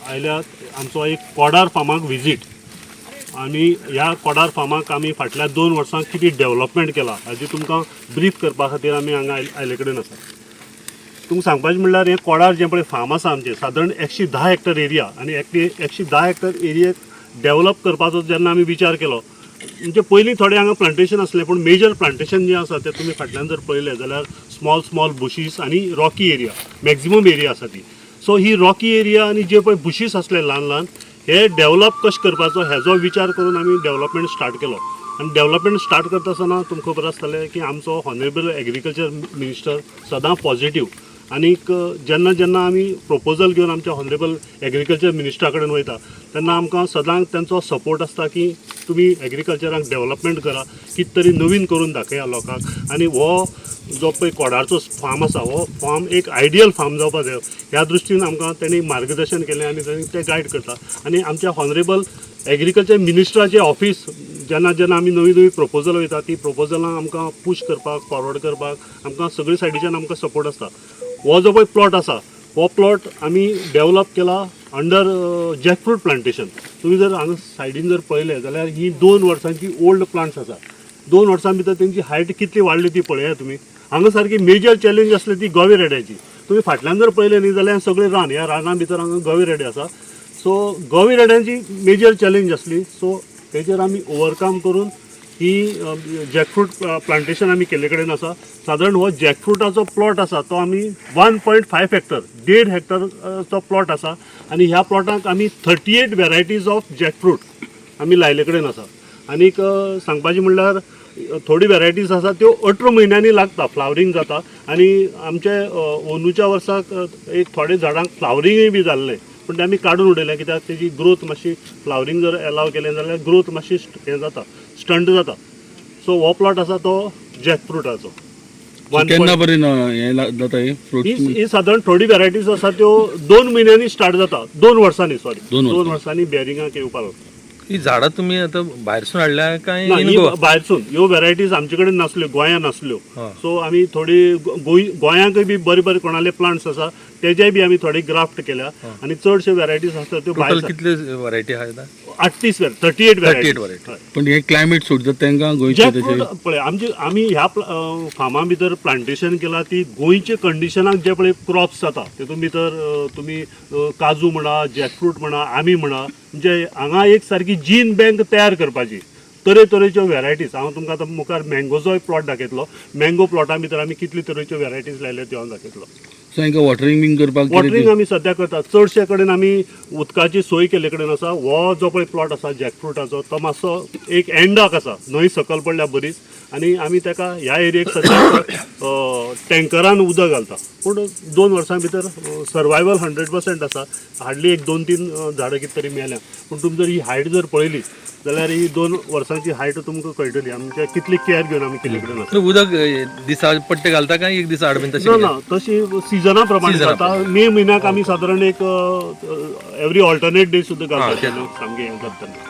आयल्यात आमचो एक कोडार फार्माक विजीट. आनी ह्या कोडार फार्माक आमी फाटल्या 2 वर्सांक कितें डेवलपमेंट केला हाजी तुमकां ब्रीफ करपा खातीर आमी हांगा आयले कडेन आसा. तुमकां सांगपाचें म्हणल्यार, हें कोडार जें पळय फार्म आसा आमचें, सादारण 110 हेक्टर एरिया. आनी 110 हेक्टर एरियेक डेवलप करपाचो जेन्ना आमी विचार केलो, म्हणजे पयलीं थोडें हांगा प्लांटेशन आसलें, पूण मेजर प्लांटेशन जें आसा तें तुमी फाटल्यान जर पळयलें जाल्यार स्मॉल स्मॉल बुशीस आनी रॉकी एरिया, मॅक्झिमम एरिया आसा ती. सो ही रॉकी एरिया आनी जे पळय बुशीस आसले ल्हान ल्हान, हे डेवलप कशें करपाचो हेजो विचार करून आमी डेवलपमेंट स्टार्ट केलो. आनी डेवलपमेंट स्टार्ट करता आसतना तुमकां खबर आसतलें की आमचो हॉनरेबल एग्रीकल्चर मिनिस्टर सदां पॉझिटीव. आनीक जेन्ना जेन्ना आमी प्रपोजल घेवन आमच्या हॉनरेबल एग्रीकल्चर मिनिस्टरा कडेन वयता तेन्ना आमकां सदांच तेंचो सपोर्ट आसता की तुमी एग्रीकल्चराक डेवलपमेंट करा, कितें तरी नवीन करून दाखया लोकांक. आनी हो जो पळय कोडारचो फार्म आसा, हो फार्म एक आयडियल फार्म जावपा जाय, ह्या दृश्टीन आमकां तेणी मार्गदर्शन केलें आनी तेणी ते गायड करता. आनी आमच्या हॉनरेबल एग्रीकल्चर मिनिस्टराचें ऑफीस जेन्ना जेन्ना आमी नवी नवी प्रपोजल वयता, ती प्रपोजलां आमकां पूश करपाक, फॉरवर्ड करपाक आमकां सगळे सायडीच्यान आमकां सपोर्ट आसता. हो जो पळय प्लॉट आसा, हो प्लॉट आमी डेवलप केला अंडर जॅकफ्रूट प्लांटेशन. तुमी जर हांगा सायडीन जर पळयलें जाल्यार ही 2 वर्सांची ओल्ड प्लांट्स आसा. 2 वर्सां भितर तेंची हायट कितली वाडली ती पळयात तुमी. हांगा सारकी मेजर चॅलेंज आसली ती गवे रेड्याची. तुमी फाटल्यान जर पळयलें न्ही जाल्यार सगळें रान, ह्या राना भितर हांगा गवे रेडे आसा. सो गवे रेड्यांची मेजर चॅलेंज आसली. सो तेजेर आमी ओवरकम करून ही जॅकफ्रूट प्लांटेशन आमी केल्ले कडेन आसा. सादारण हो जॅकफ्रुटाचो प्लॉट आसा तो आमी 1.5 हेक्टर, 1.5 हेक्टरचो प्लॉट आसा. आनी ह्या प्लॉटाक आमी 38 varieties of jackfruit आमी लायले कडेन आसा. आनीक सांगपाचें म्हणल्यार थोडी व्हेरायटीज आसा त्यो 18 म्हयन्यांनी लागता, फ्लावरींग जाता. आनी आमचे अंदूच्या वर्साक एक थोडे झाडांक फ्लावरींगय बी जाल्लें, पूण तें आमी काडून उडयलें, कित्याक तेजी ग्रोथ मातशी, फ्लावरींग जर एलाव केलें जाल्यार ग्रोथ मातशी हें जाता, स्टंट जाता. सो हो प्लॉट आसा तो जॅकफ्रुटाचो. केन्ना पर्यंत हें जाता हे फ्रूट? ही ही सादारण थोडी व्हेरायटीज आसा त्यो 2 म्हयन्यांनी स्टार्ट जाता, 2 वर्सांनी, सॉरी. 2 वर्सांनी. 2 वर्सांनी बेरिंगाक येवपाक लागता. ही झाडां तुमी आतां भायरसून हाडल्या काय ना, इन ही गोवा? भायरसून. ह्यो व्हेरायटीज आमचे कडेन नासल्यो, गोंयांत नासल्यो. हा. सो आमी थोडी गोंयांकय बी बरे बरे कोणाले प्लांट्स आसा, तेजे बी आमी थोडे ग्राफ्ट केल्या. आनी चडशे व्हेरायटीज आसता त्यो टोटल भायर. कितले व्हरायटी आहा आतां? 38, 38. 38 variety. पण हे क्लायमेट सूट जाता तांकां गोंयचे जॅकफ्रूट? तशें? पळय, आमची आमी ह्या फार्मा भितर प्लांटेशन केला ती गोंयचे कंडिशनाक जे पळय क्रॉप्स जाता तितून भितर तुमी काजू म्हणा, जॅकफ्रूट म्हणा, आमी म्हणा, म्हणजे हांगा एक सारकी जीन बँक तयार करपाची, तरेतरेच्यो व्हेरायटीज. हांव तुमकां आतां मुखार मँगोचोय प्लॉट दाखयतलो. मँगो प्लॉटा भितर आमी कितले तरेच्यो व्हेरायटीज लायल्या त्यो हांव दाखयतलो. सो हांकां वॉटरींग बीन करपाक कितें? वॉटरींग आमी सद्या करतात. चडशे कडेन आमी उदकाची सोय केल्ले कडेन आसा. हो जो पळय प्लॉट आसा जॅकफ्रुटाचो, तो मातसो एक एंडाक आसा, न्हंय सकयल पडल्या बरीच. आनी आमी ताका ह्या एरियेक सद्या टँकरान उदक घालता. पूण 2 वर्सां भितर सर्वायवल 100% आसा. हार्डली एक दोन तीन झाडां कितें तरी मेल्या. पूण तुमी जर ही हायट जर पळयली जाल्यार ही 2 वर्सांची हायट तुमकां कळटली आमच्या कितली केअर घेवन आमी केल्ले कडेन आसा. उदक दिसा पट्टे घालता काय एक दिसा आड बीन तशें ना. कितें? ना, तशी सिजना प्रमाणे सिजना जाता. मे म्हयन्याक आमी सादारण एक एवरी ऑल्टरनेट डे सुद्दां घालता, तेच. सामकें हें जाता तेन्ना.